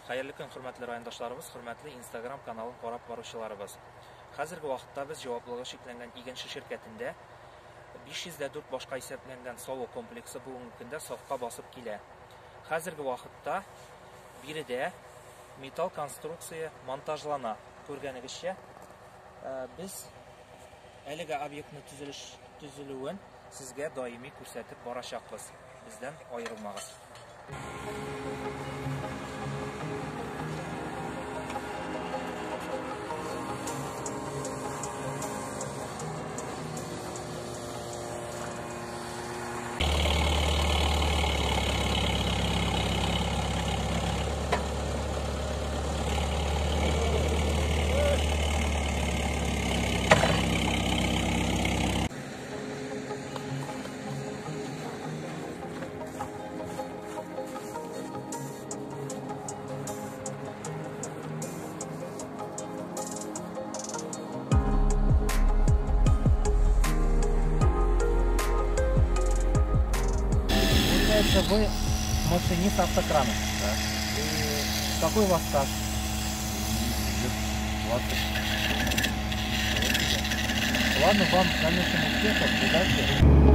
Хәерле көн, хөрмәтле райондашларыбыз, хөрмәтле Instagram каналын карап баручыларыбыз. Хәзерге вакытта без җаваплылыгы чикләнгән Игенче ширкәтендә 504 башка исәпләнгән саву комплексы бүгенге көндә сафка басып килә. Хәзерге вакытта биредә металл конструкция монтажлана. Күргәнегезчә, без әлеге объектны төзелүен сезгә даими күрсәтеп барачакбыз. Бездән аерылмагыз. Вы машинист автокрана. Да. И какой у вас стаж? Лет 20. Ладно, вам дальнейших успехов, удачи.